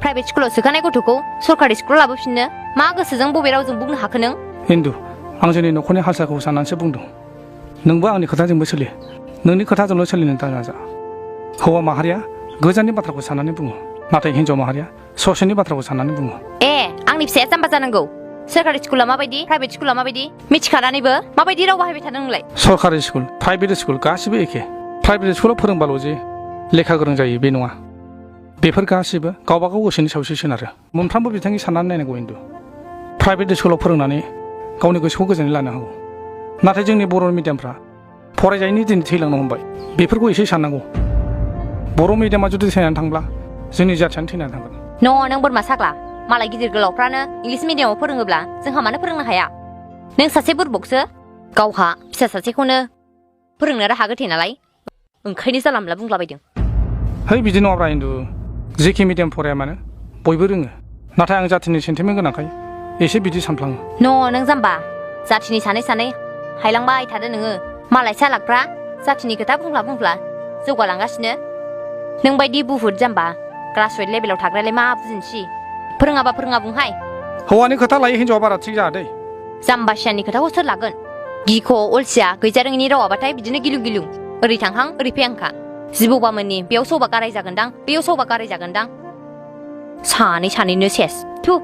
Private स्कुलाव सोखानाय गथ'खौ सरकारि स्कुलाव लाबोफिननो मा गोसोजों बबे रावजों बुंनो हाखो नों? हिन्दु आं जोंनि न'खरनि हाल-सालखौ साननानैसो बुंदों। नोंबो आंनि खोथाजोंबो सोलि। नोंनि खोथाजोंल' सोलिनो नाजा। हौवा माहारिया गोजाननि बाथ्राखौ साननानै बुङो, नाथाय हिन्जाव माहारिया ससेनि बाथ्राखौ साननानै बुङो। आंनि फिसाया जाम्बा जानांगौ। सोरकारि स्कुला माबायदि, प्राइभेट स्कुला माबायदि मिथिखानानैबो माबायदि राव बाहायबाय थादों नोंलाय? सरकारि स्कुल, प्राइभेट स्कुल गासिबो एखे। प्राइभेट स्कुलाव फोरोंबाल' जे लेखा गोरों जायो बे नङा। बेफोर गासिबो गावबागाव गोसोनि सायावसो सोनारो। मोनफ्रोमबो बिथिंनि साननानै नायनांगौ हिन्दु। प्राइभेट स्कुलाव फोरोंनानै गावनि गोसोखौ गोजोननाय लानो हागौ, नाथाय जोंनि बर' मिडियामफ्रा फरायजायैनि दिन थैलांनो हमबाय। बेफोरखौ एसे साननांगौ। बर' मिडियामा जुदि थैनानै थांब्ला जोंनि जाथियानो थैनानै थांगोन। नों बोरमा साग्ला। मालाय गिदिर गोलावफ्रानो इंलिस मिडियामाव फोरोङोब्ला जोंहा मानो फोरोंनो हाया? नों सासे बुरबकसो, गावहा फिसा सासेखौनो फोरोंनो राहा गोथे नालाय ओंखायनो जानला मोनला बुंलाबायदों। है बिदि नङाब्रा हिन्दु। जेखि मिडियाम फराया मानो बयबो रोङो, नाथाय आं जाथिनि सेन्टिमेन्ट गोनांखाय एसे बिदि सानफ्लाङो। नों जाम्बा। जाथिनि सानै सानै हायलांबाय थादो नोङो। मालाय सालाकफ्रा जाथिनि खोथा बुंफ्ला जौगालांगासिनो। नों बायदि बुहुत जाम्बा ग्राजुवेट लेभेलाव थाग्रायालाय मा बुजिनोसै? फोरोङा बुंहाय। हौवानि खोथा लायो हिन्जावा बारा थिग जाया दै। जाम्बासियानि खोथाखौ सोर लागोन? गिख' अलसिया गैजारोङिनि रावाबाथाय बिदिनो गिलुं गिलुं, ओरै थांहां ओरै फैहांखा। जिबौबामोननि बेयाव सौबा गाराय जागोनदां, बेयाव सौबा गाराय जागोनदां। सानैनो सेस। थु।